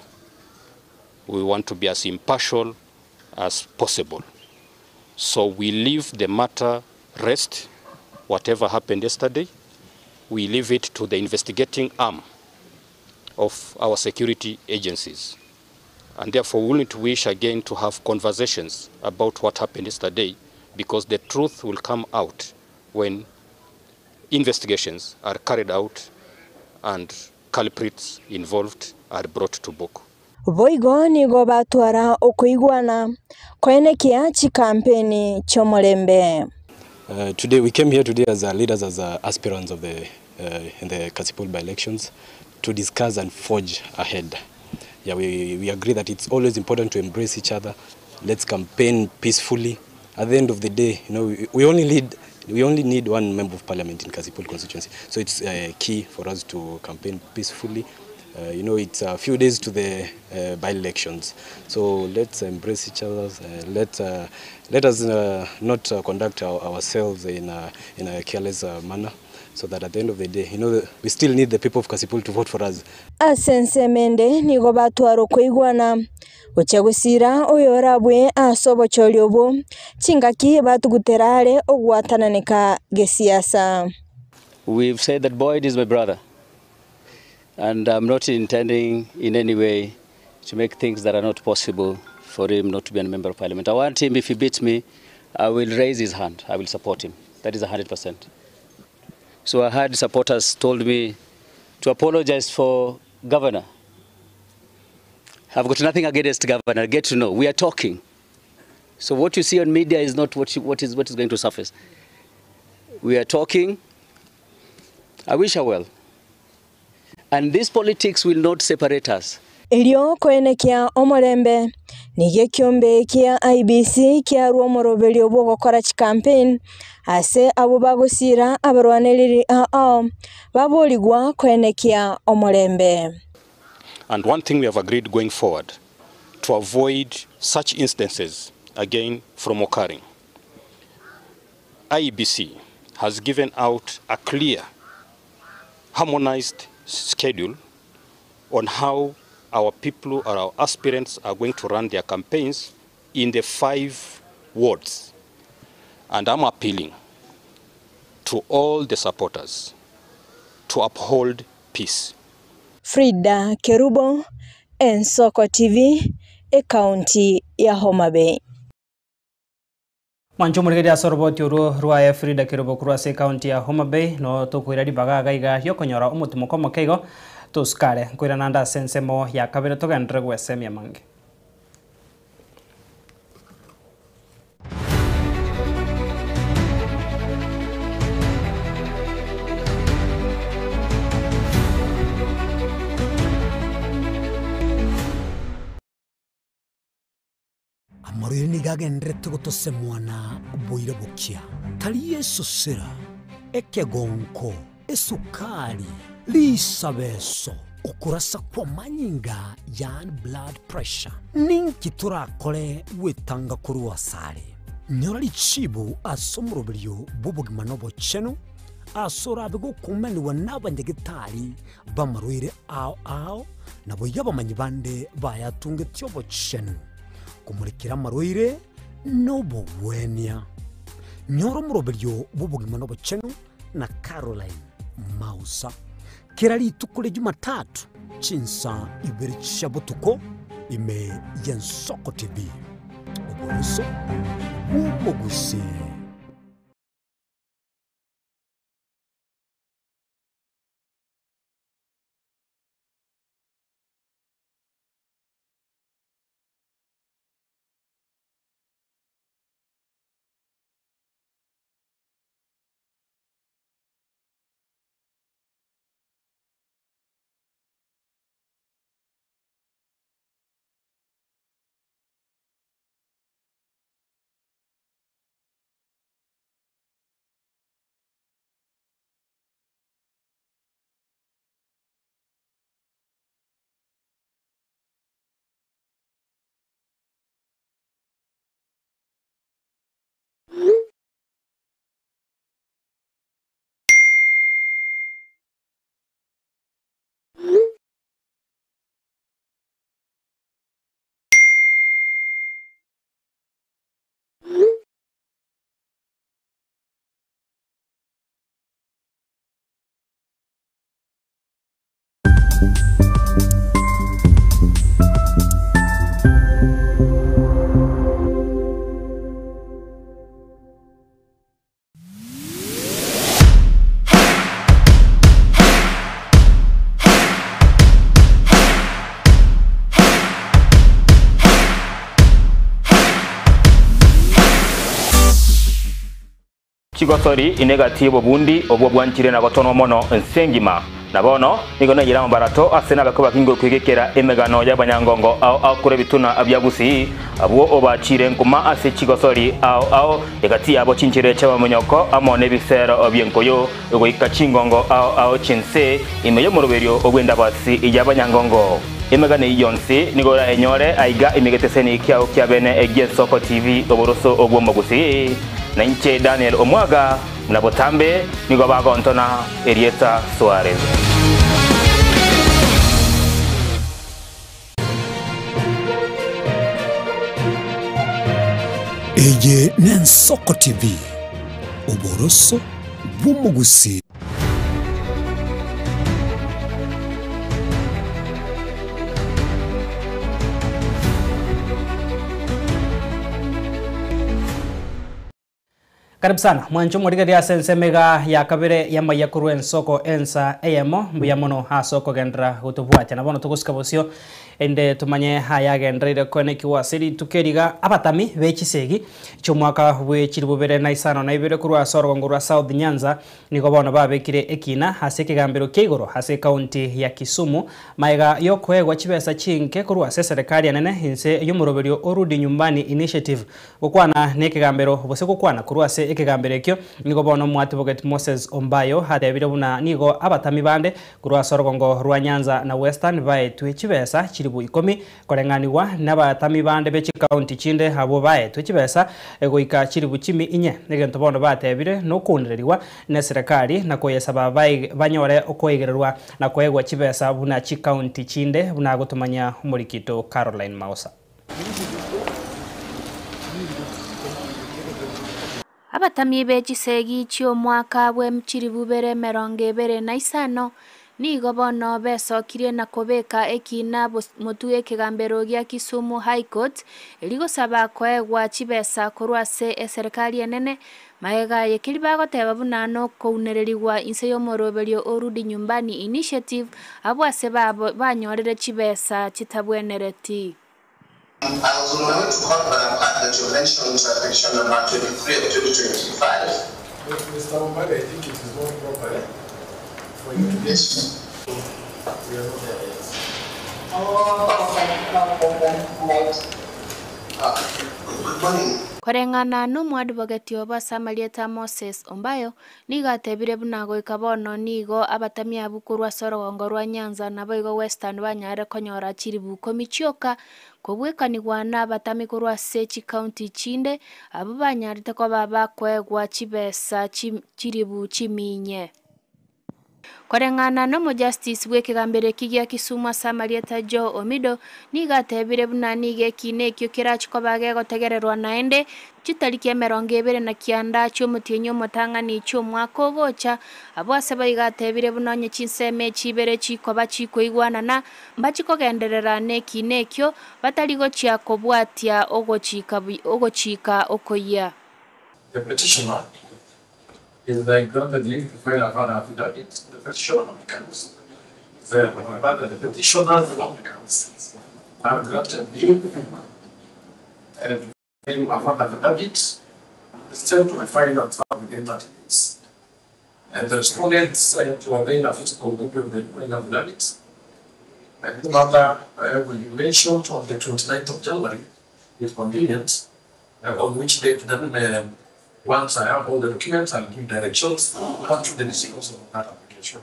We want to be as impartial as possible. So we leave the matter rest whatever happened yesterday. We leave it to the investigating arm of our security agencies. And therefore, we wouldn't wish again to have conversations about what happened yesterday, because the truth will come out when investigations are carried out and culprits involved are brought to book. Boigo nigo batwara okoigwana koenekia chikampeni chi'omorembe. Today we came here today as leaders, as aspirants of the in the Kasipul by-elections to discuss and forge ahead. Yeah, we agree that it's always important to embrace each other. Let's campaign peacefully. At the end of the day, you know, we only need one member of parliament in Kasipul constituency. So it's key for us to campaign peacefully. You know, it's a few days to the by-elections, so let's embrace each other. Let us not conduct ourselves in a careless manner, so that at the end of the day, you know, we still need the people of Kasipul to vote for us. Asensemende nigo batwara okoigwana gochia gosira oyorabwe ase obochori obwo chingaki batuguterare ogwatananeka gesiasa. We've said that Boyd is my brother, and I'm not intending in any way to make things that are not possible for him not to be a member of parliament. I want him, if he beats me, I will raise his hand. I will support him. That is 100%. So I had supporters told me to apologize for governor. I've got nothing against governor. Get to know. We are talking. So what you see on media is not what is going to surface. We are talking. I wish her well. And this politics will not separate us. Erio koenekia omorembe nige kiombe kia IBC kiarwa omoroberio bw'ogokora chikampeni ase abo bagosira abarwanereri ao baborigwa koenekia omorembe. And one thing we have agreed going forward, to avoid such instances again from occurring, IEBC has given out a clear, harmonized schedule on how our people or our aspirants are going to run their campaigns in the 5 wards. And I'm appealing to all the supporters to uphold peace. Frida Kerubo, Ensoko TV, e county ya Homa Bay. Mwancho murigeria soroboti uru rwa Frida Kerubo kurwa se county ya Homa Bay no tukwira ribaga gaiga yokonyora omutumo komo keigo tuskare nkwira nanda sensemo ya kabere tugendere gwesemia mange. Amarwire nigagendere tugotosemwana boire bukia tari esosera ekegonko esukari lisabeso okurasa kwa manyinga yan blood pressure ninki turakore wetanga kuruwa sare nyora lichibu asomrobilio bubugima nobo cheno asora bigo kumeniwa n'abanyagitari bamarwire ao ao nabo yabamanyi bande bayatunge tyobo cheno kumurikira amarwaire n'obogwenia nyora omoroberio bw'obogima n'obochenu na Caroline Mausa kera rituko ria Jumatatu chinsa ibere chia botuko ime ya Nsoko TV oboruso bw'omogusi. Chigosori inegati y'obobundi obwo bwanchire na gotonwa mono ense engima. Na bono nigo naiyire amabarato ase nabakwe bakingo kwegekera emegano y'abanyangongo ao ao korwa ebituna bia Gusii, abwo obachiire nkuma ase chigosori ao ao, egati yabo chinchera chi'abamonyoko amo nebisero bi'enkoyo, goika chingongo ao ao chi'ense, ime y'omoroberio bw'endabasi y'abanyangongo. Emegano eyio yonsi nigo orayenyore aiga ime geteseni kiao kia bene gi'Ensoko TV oboroso bw'Omogusii. Na inche Daniel Omwaga, buna botambe nigo bagontona erieta Suarez. Eye n'Ensoko TV, oboroso bw'Omogusii. Karibu sana mwanche omorigereria ase ensemo iga ya kabere y'amaiya korwa ensoko ensa eyemo mbuya mono ase okogenderera gotobwatia na bono togosika bosio ende tomanye ayagendereire koenekigwa ase rituko eri iga abatami be chisegi chi'omwaka bwe chilifu bibere na isano na ibere korwa ase orogongo rwa South Nyanza Nigo bono babekire ekina ase ekegambero kia igoro ase ekaunti ya Kisumu magega y'okoegwa chibesa chinke korwa ase eserekari enene inse y'omoroberio o Rudi Nyumbani Initiative. Gokwana nekegambero gose gokwana korwa ase ekegambero ekio nigo bono Omwatibogeti Moses Ombayo atebire buna nigo abatami bande korwa ase orogongo rwa Nyanza na Western baetwe chibesa chilibu ikomi Koreng'anigwa nabatami bande be chikaunti chinde abwo baetwe chibesa goika chilifu chimi inye, egento bono batebire nokounererigwa neserekari na koyesaba banyore okoigererwa na koegwa chibesa buna chikaunti chinde buna agotomanya omorikito Caroline Maosa. Abatami be chisegi chi'omwaka bwe 2025 nigo bono besokirie na kobeka ekiina motwe ekegambero gia Kisumu High Court erio gosaba koegwa chibesa korwa ase eserekari enene magega ye keria bagoteba buna nokounererigwa inse y'omoroberio o Rudi Nyumbani Initiative abwo ase banyorire chibesa chitabwenereti. I was on my way to court, but I'm glad that you mentioned petition number 23 of 2025. Mr. Omari, I think it is not proper eh, for you to get. We are not there yet. Oh, okay, no problem. Right. Good morning. Koreng'ana nomwadvocate obo ase amarieta Moses Ombayo, nigo atebire buna goika bono nigo abatami abwo korwa ase orogongo rwa Nyanza naboigo Western banyare konyora chilifu ikomi chioka Kobwekanigwa nabatami korwa ase chikaunti chinde, abwo banyarete koba bakoegwa chibesa chilifu chiminye. Koreng'ana nomojustice bw'ekegambero eki gia Kisumu ase amarieta Joe Omido, nigo atebire buna nigo ekiina ekio kerache koba gegotegererwa naende Chitariki emerongo ebere na kianda chi'omotienyi omotang'ani chi'omwaka ogocha, abwo ase boigo atebire buna onye chinsemo echi ibere chikoba chikoigwanana, mbachie kogenderera nekiina ekio, batari gochia kobwatia ogochika ogochika okoyia. The petitioner is then granted leave to file a further affidavit. The petitioner applicants, the, rather the petitioners applicants are granted leave and file a further affidavit still to be filed and served within 30 days. And the respondents to avail a physical copy of the final affidavit. And the matter will be mentioned on the 29th of January, if convenient, on which date then once I have all the documents, I'll give directions come to the decisions of that application.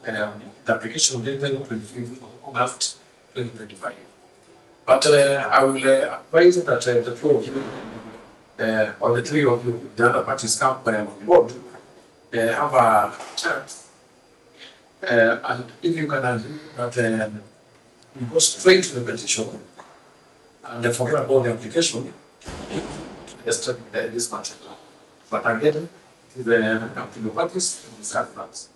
The application dated 25th of August 2025. But I will advise that the two of you, or the three of you, the other parties come on board, have a chat. And if you can agree that we go straight to the petition and forget about the application, just this matter. But again, it is up to the parties to discuss that.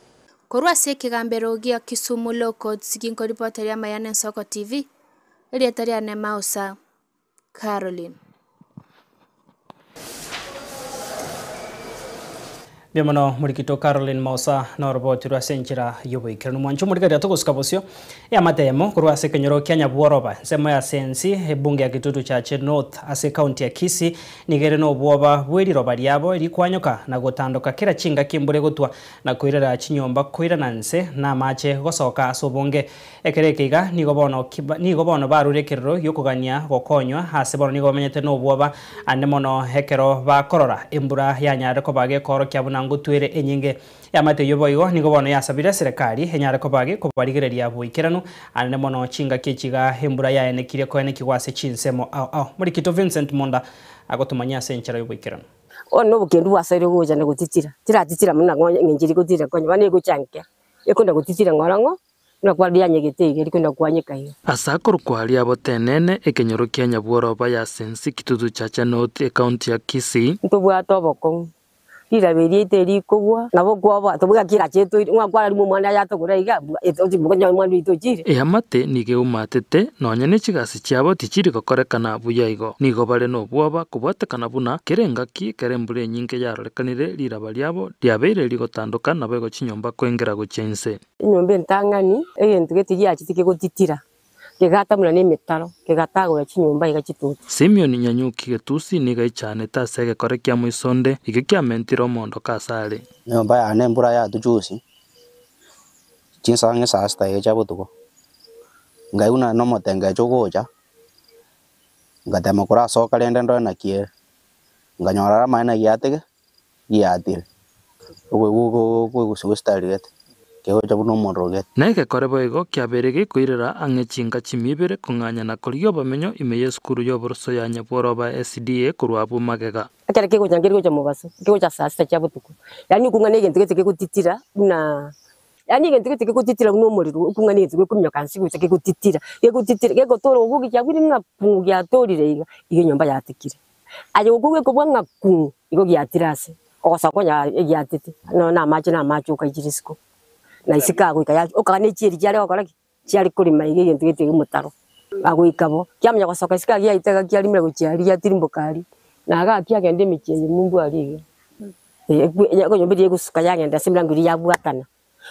Korwa ase ekegambero gia Kisumu Law Courts ginkoripoteria amaya n'Ensoko TV, erieta riane Mausa Caroline. Mbuya morikito Caroline Mausa na oroboti rwa ase enchera y'oboikeranu. Mwancho omorigereria togosuka bosio eamatemo korwa ase ekenyoro kia Nyabworoba ensemo ya Sensi ebunge ya Kitutu Chache North ase ekaunti ya Kisii nigo ere na obwoba bw'eriroba riabo rikwanyoka na gotandoka kera chingaki embura egotwa na koirera chinyomba koirana nse na amache gosoka ase obonge. Ekero eke iga nigo bono nigo bono barure ekerero gi'okogania gokonywa ase bono nigo bamenyete nobwoba ande mono ekero bakorora embura yanyarire koba gekoorokia buna ngotwere enyinge. Eamate eyio boigo nigo bono yasabire eserekari enyare koba gekobarigereria boikeranu ande mono chingaki echi iga embura yaenekirie koenekigwa ase chinsemo ao ao. Morikito Vincent Monda agotomanyia ase enchera y'oboikeranu. Bono nobokendu bwasoire gocha na gotitira, tiratitira mono na eng'encho eria gotitira konya bono egocha nke, ekonda gotitira ng'ora ng'o, buna kwarianyegete iga rikonda kwanyeka iga. Ase akorokwa aria botenene ekenyoro kia Nyabworoba ya Sensi Kitutu Chache North ecounty ya Kisii. Ntobwate obokong'u, riraba eria ete rikogwa, nabo okwoboa tobweka kera chietoire, ng'a kwararima omwana aye atogore iga, ochi omwana oito ochire. Eamate nigo eumatete, nonya ne chigasi chiabo tichiri gokorekana buya igo. Nigo bare nobwoba kobwatekana buna kera engaki ekero embura enyinge yarorekanire riraba riabo riabeire rigotandoka naboigo chinyomba koengera gochia inse. Enyomba entang'ani, egento gete giachete kegotitira, kegatamuna nemetaro, kegatagora chinyomba iga chituti. Simion Nyanyuki Getusi nigo aichanete ase egekore kia moisonde, ekio kiamentire omoondoko asare. Enyomba yane embura yatuchusi, chinsa ang'e saa sita iga chia botuko, nkaigwa nonye na omotengecho ogocha, ngatema korasoka rende ndore naki ere, nkanyora aro amaene giatege. giatire, okoigwa gose gete, kegocha buna omorero gete. Na egekore boigo kiabeire gekoirera ang'e chinka chimia ibere kong'anya na korigia obomenyo ime y'esukuru y'oboroso ya Nyabworoba SDA korwa abwo magega. Ekero kegocha nkeri gocha mobaso, kegocha saa sita chia botuko, yaani okong'ana egento gete kegotitira buna yaani egento gete kegotitira buna omorero, okong'ana egento gekominyoka nse gocha kegotitira, kegotitira gegotora oboke kiabire ng'a puu giatorire iga, igo enyomba yatekire. Aye okogwa ekobua ng'a kung'u, igo giatire ase ogosoa konya egiatete, nonya na amache na amache okaichire isiko, na isiko agoika ya okaba ne chieri chiare gokora ki? Chiare korema iga egento gete omotaro, agoika bo, kiamanya gosoka isiko aria giaita iga kiarimera gochia aria giatirimboka aria, na igaa kiagenda emechie eye mumbu aria iga, ekonyomba eria egosuka yagenda ase emirango eria yabwatana.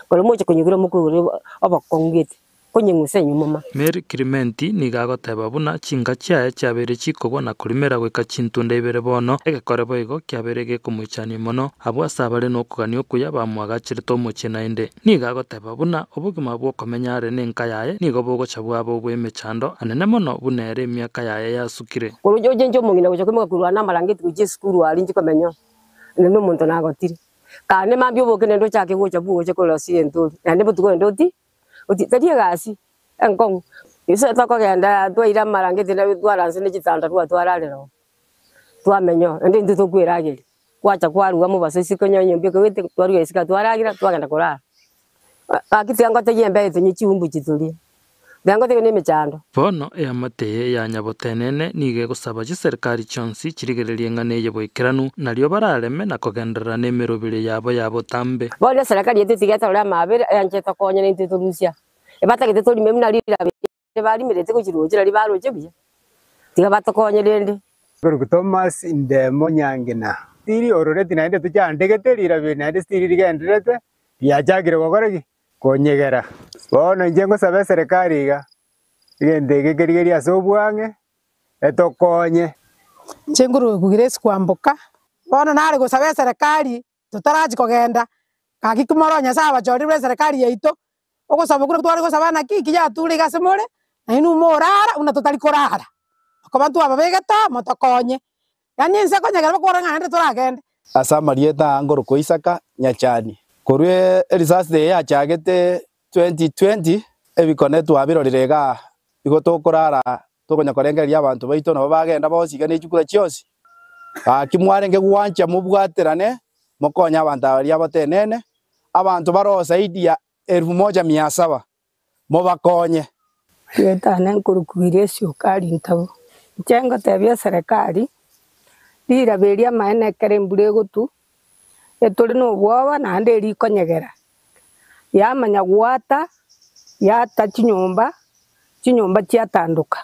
Korende moche konyegura mokoigora obokong'u gete, konyeng'usa enyuma ma. Mary Kirimenti nigo agoteba buna chinka chiaye chiabeire chikogwa na korimera goika chintunda ibere bono, egekore boigo kiabeire gekomoichania mono. Abwo ase abare nokogania okuya bamoagacherete omochie naende. Nigo agoteba buna obogima bw'okomenya are nenka yaye nigo bogocha bwaba obw'emechando anene mono buna ere emiaka yaye yasukire. Korwa oche inche omong'ina gocha koimoka korwa namarangeti gochia esukuru aria inche komenya oo, naende omonto nagotire. Kande mambia oboke naende ochake gocha bwoche korosia egento oria, naende botuko naende oti oti tari egasi enkong'u. Gose tokogenda twaira amarangeti na twaranse ne chitandarua twararera oo, twamenya oo, naende intwe tokwerageria, gwacha kwarua mobaso isiko onye enyomba ekogete twarua isiko twaragera twagenda korara. Gaki tiga ngotegie embeo tonywe chiumbuchi torie. Bono eamate eye ya Nyabotenene nigo egosaba chiserikari chionsi chirigererie eng'ana eye boikeranu, nario barareme na kogenderera nemerobiri yabo ya botambe. Bono eserekari yaito tiga etorore amaabera eanche etokonye na intwe torusia ebatagete torime buna riraba eri barimerete gochia roche nario baroche buya, tiga batokonye rende. Korokwa Thomas Ndemo Nyangina. Stiri ororeti naende tochandegete riraba eri naende stiri rigendererete riachakire gokora ki? Konyegera. Bono inche ngosaba eserekari iga, egento eke kerigerie ase obwang'e, etokonye. Inche nkorwa Grace Kwamboka, bono nare gosaba eserekari totarachi kogenda, gaki ki more Nyasaye abachorire buna eserekari yaito, ogosaba okwo tware gosaba naki ki yature iga ase more, nainwe morara buna totari korara, okoba ntwababegete oo motokonye. Yaani ense ekonyegera bakore ng'a naende toragende. Ase amarieta aa nkorokwa Isaka Nyachani. Korwa erisasi eye yachagete 2020, ebikone twabirorire igaa, igo tokorara tokonya korengereria abanto baito nabo bagenda bonsi iga ne chikura chionsi. Gaki mwarenge gwancha mobwaterane mokonye abanto aba baria abatenene, abanto baroo zaidi ya elfu moja mia saba, mobakonye. Rietane nkorokwa Grace Okari Ntabo. Inche ngotebia eserekari, riraba eria amaene ekero embura egotwa, etore na obwoba naende erikonyegera, yamanya goata, yaata chinyomba, chinyomba chiatandoka,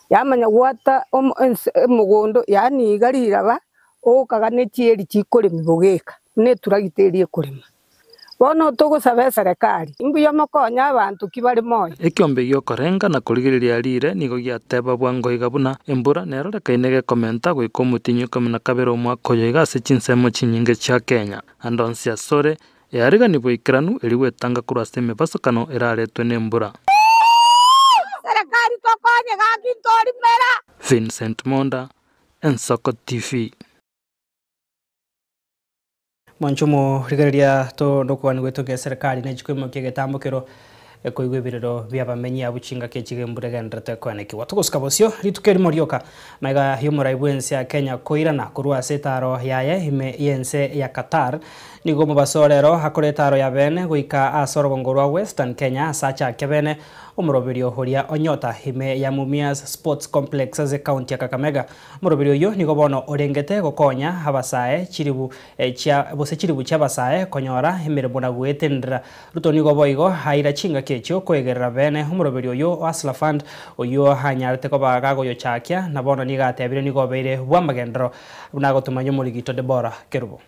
yamanya goata omo ense omogondo yaani iga riraba, ogokaga ne chieri chikoremi bogeka. Buna eturagita eria ekorema. Bono togosaba eserekari, imbuya mokonye abanto ki bare moyo. Ekiombe giokorenga na korigereria riire nigo giateba bwango iga buna embura nerorekaine gekomenta goika omotienyi o 12 omwaka oyo iga ase chinsemo chinyinge chia Kenya. Ande onsi asore, earigani boikeranu erio gwetanga korwa ase emebasokano eraretwe nembura. Serikali tokonye gaki ntorimera. Vincent Monda, Ensoko TV. Mwanche omorigereria to nokogania gwaito nge eserekari nechi koimokia egetambokero ekoigwa ebirero biabamenyi abwo chingaki echi embura egenderete koenekigwa. Togosika bosio rituko erimo rioka magega yomorai bwense ya Kenya koirana korwa ase etaro yaye ime yense ya Qatar. Nigo omobaso orero akore etaro ya bene goika ase orogongo rwa Western Kenya ase achake bene omoroberio oria onyota ime ya Mumias Sports Complex ase ekaunti ya Kakamega. Omoroberio oyio nigo bono orengete gokonya abasae chiribu chia gose chiribu chi'abasae konyora emeremo na goetenenera. Ruto nigo boigo aira chingaki echio koegerera bene omoroberio oyio o Hustler Fund oyio anyarete koba gagoyochakia na bono nigo atebire nigo obeire bw'amagenderero buna agotomanya omorigito Deborah Kerubo.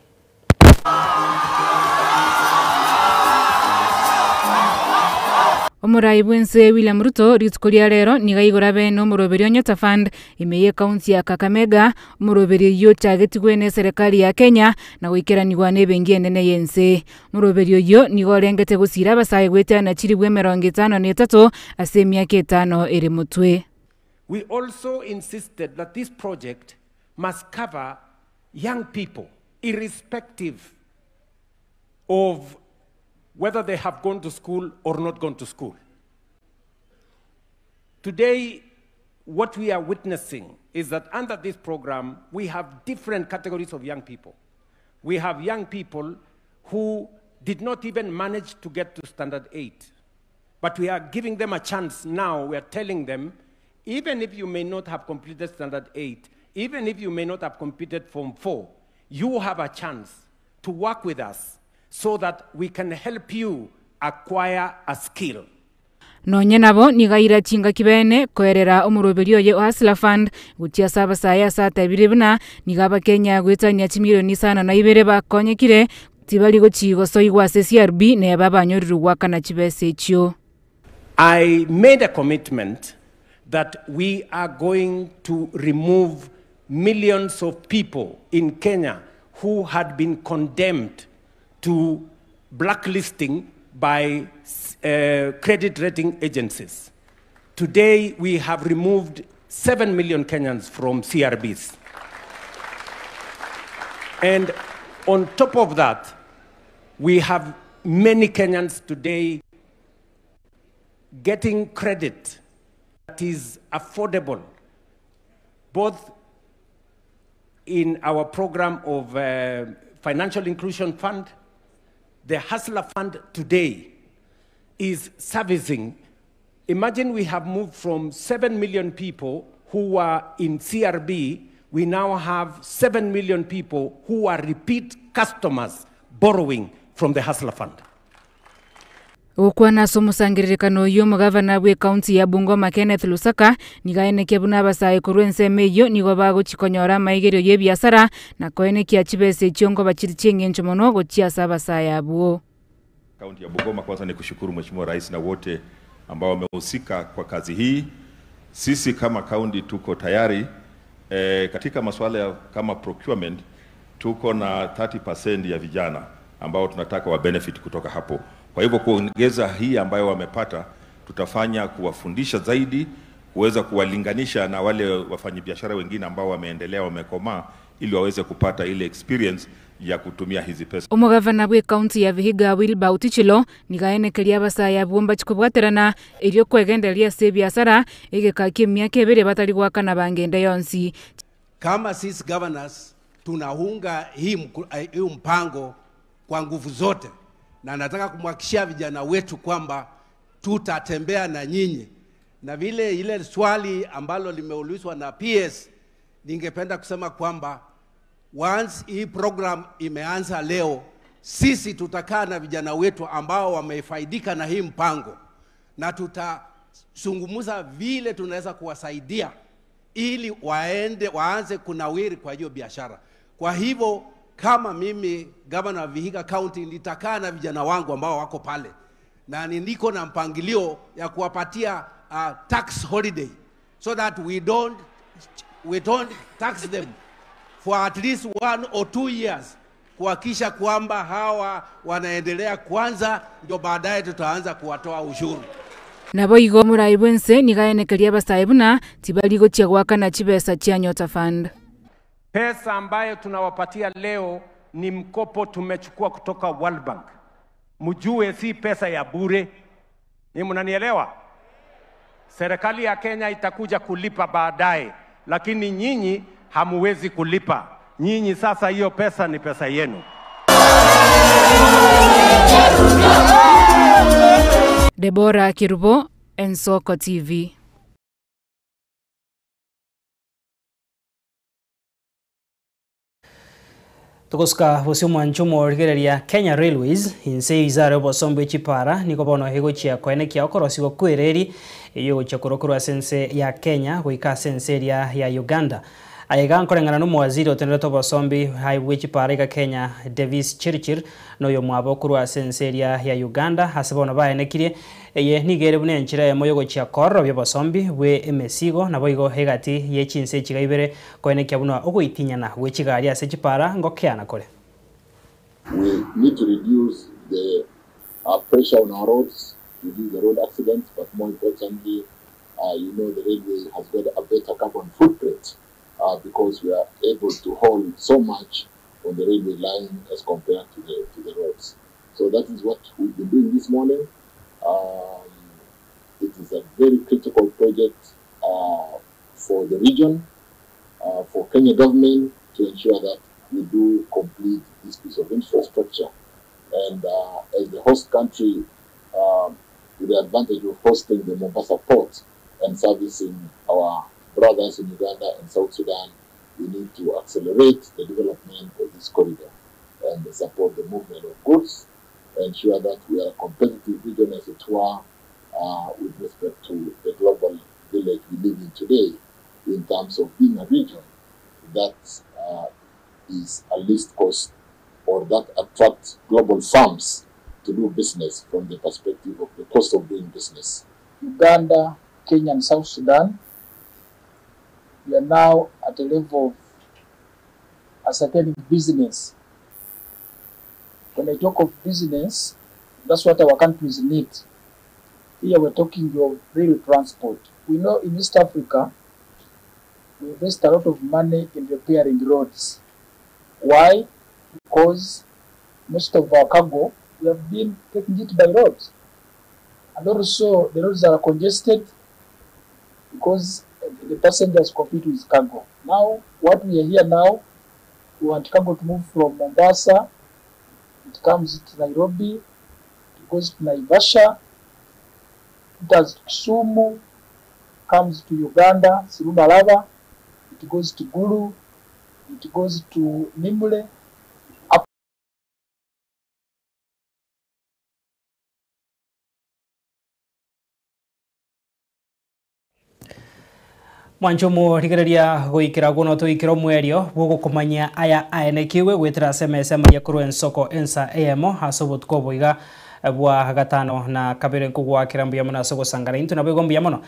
Omorai bw'ense William Ruto rituko ria rero nigo aigora bene omoroberio o Nyota Fund ime y'ekaunti ya Kakamega, omoroberio oyio ochagetigwe n'eserekari ya Kenya na goikeranigwa n'ebenki enene y'ense. Omoroberio oyio nigo orengete gosira abasae goetana chilifu 53 ase emiaka etano ere motwe. We also insisted that this project must cover young people, irrespective of whether they have gone to school or not gone to school. Today, what we are witnessing is that under this program, we have different categories of young people. We have young people who did not even manage to get to standard 8. But we are giving them a chance now. We are telling them, even if you may not have completed standard 8, even if you may not have completed form 4, you have a chance to work with us so that we can help you acquire a skill. Nonye nabo nigo aira chingaki bene koerera omoroberio oye o Hustler Fund gochia ase abasae ase atebire buna nigo abakenya goetania chimilioni isano na ibere bakonyekire tibari gochi gosoigwa ase CRB neba abanyorirwe goakana chibesa echio. I made a commitment that we are going to remove millions of people in Kenya who had been condemned to blacklisting by credit rating agencies. Today, we have removed 7 million Kenyans from CRBs. And on top of that, we have many Kenyans today getting credit that is affordable, both in our program of Financial Inclusion Fund. The Hustler Fund today is servicing. Imagine we have moved from 7 million people who were in CRB, we now have 7 million people who are repeat customers borrowing from the Hustler Fund. Gokwana ase omosangererekano oyio omogavana bw'ekaunti ya Bungoma Kenneth Lusaka nigo aenekia buna abasae korwa ensemo eyio nigo bagochi konyora amaigerio ya ebiasara na koenekia chibesa echio nkoba chiri chi'eng'encho mono gochia ase abasae abwo. Kaunti ya Bungoma, kwanza ni kushukuru Mheshimiwa Rais na wote ambao wamehusika kwa kazi hii. Sisi kama kaunti tuko tayari katika masuala ya kama procurement tuko na 30% ya vijana ambao tunataka wa benefit kutoka hapo. Kwa hivyo kuongeza hii ambayo wamepata, tutafanya kuwafundisha zaidi, kuweza kuwalinganisha na wale wafanyabiashara wengine ambao wameendelea, wamekomaa, ili waweze kupata ile experience ya kutumia hizi pesa. Omogavana bw'ekaunti ya Vihiga Wilbur Ottichilo nigo aenekeria abasae abwo mbachikobwaterana erio kwegendereria ase ebiasara egeka kia emiaka ebere batari goakana bangende yonsi. Kama sisi governors tunaunga hii mpango kwa nguvu zote, na nataka kumhakikishia vijana wetu kwamba tutatembea na nyinyi. Na vile ile swali ambalo limeulizwa na PS, ningependa kusema kwamba once hii program imeanza leo, sisi tutakaa na vijana wetu ambao wamefaidika na hii mpango, na tutazungumza vile tunaweza kuwasaidia ili waanze kunawiri kwa hiyo biashara. Kwa hivyo Kama mimi gavana wa Vihiga County nitakaa na vijana wangu ambao wako pale na niko na mpangilio ya kuwapatia tax holiday so that we don't tax them for at least 1 or 2 years kuhakikisha kwamba hawa wanaendelea kwanza, ndio baadaye tutaanza kuwatoa ushuru. Nabo igo omorai bwense nigo aenekeria abasae buna tibari gochia goakana chibesa chia Nyota Fund. Pesa ambayo tunawapatia leo ni mkopo tumechukua kutoka World Bank. Mjue si pesa ya bure. Ni mnanielewa? Serikali ya Kenya itakuja kulipa baadaye, lakini nyinyi hamuwezi kulipa. Nyinyi sasa hiyo pesa ni pesa yenu. Debora Kirubo, Ensoko TV. Tugusuka bucio mwanchumo origereria Kenya Railways inse izare obosombo echipara niko bono hegochia koenekia okorosiwa kwereri iyo gochia kurokorwa sense ya Kenya goika sense eria ya Uganda. Aiga nkoreng'ana na omowaziri otenerete obosombi hai bwa echipara iga Kenya Davis Chirchir noyo mwabo korwa sense eria ya Uganda ase bono baenekirie eye nigo ere buna enchera eyemo yogochia kororobia obosombi bwa emesigo nabo igo egati ya echinse echiga ibere koenekia buna ogoitinyana bwa echigari ase echipara ngokeana kore. We need to reduce the pressure on our roads, reduce the road accidents, but more importantly, the railway has got a better carbon footprint because we are able to haul so much on the railway line as compared to the roads. So that is what we've been doing this morning. It is a very critical project for the region, for Kenya government to ensure that we do complete this piece of infrastructure. And as the host country, with the advantage of hosting the Mombasa port and servicing our brothers in Uganda and South Sudan, we need to accelerate the development of this corridor and support the movement of goods, ensure that we are a competitive region as it were, with respect to the global village we live in today, in terms of being a region that is a least cost or that attracts global firms to do business from the perspective of the cost of doing business. Uganda, Kenya, and South Sudan, we are now at a level of ascertaining business. When I talk of business, that's what our countries need. Here we're talking of rail transport. We know in East Africa, we invest a lot of money in repairing roads. Why? Because most of our cargo, we have been taking it by roads. And also the roads are congested because the passengers compete with cargo. Now, what we are here now, we want cargo to move from Mombasa, it comes to Nairobi, it goes to Naivasha, it does Kisumu, comes to Uganda, through Malaba, it goes to Gulu, it goes to Nimule. Mwanchomo rigereria goikera gono toikera omwerio bwogokomanya aya aenekiwe gwetera SMS maria korwa ensoko ensa eyemo ase obotuko oboiga bwa gatano na kabere nkogwakera mbuya mono ase ogosangana intwe nabo igo mbuya mono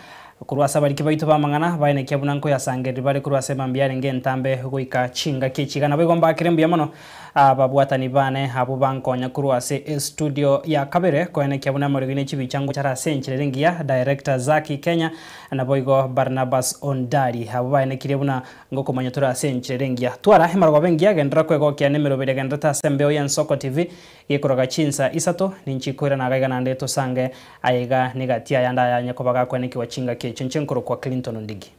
korwa ase abariki baito bamang'ana baenekia buna nkoyasangereri bare korwa ase emambia arenge entambe goika chingaki echiga nabo igo mbakere mbuya mono ababwatani bane abo bankonya korwa ase estudio ya kabere koenekia buna amarigo ne chibicha ngochara ase enchera engiya director Zaki Kenya nabo igo Barnabas Ondari abo baenekirie buna ngokomanya tore ase enchera engiya twara emargo bengiya gendera kwegokia nemerobere gendera ase embeo ya Ensoko TV gekoroga chinsa isato ninchikoira nagaiga nande tosange aiga negatia yanda yanya kobaga kwenekiwa chingaki echo nche nkoro kwa Clinton Ndigi.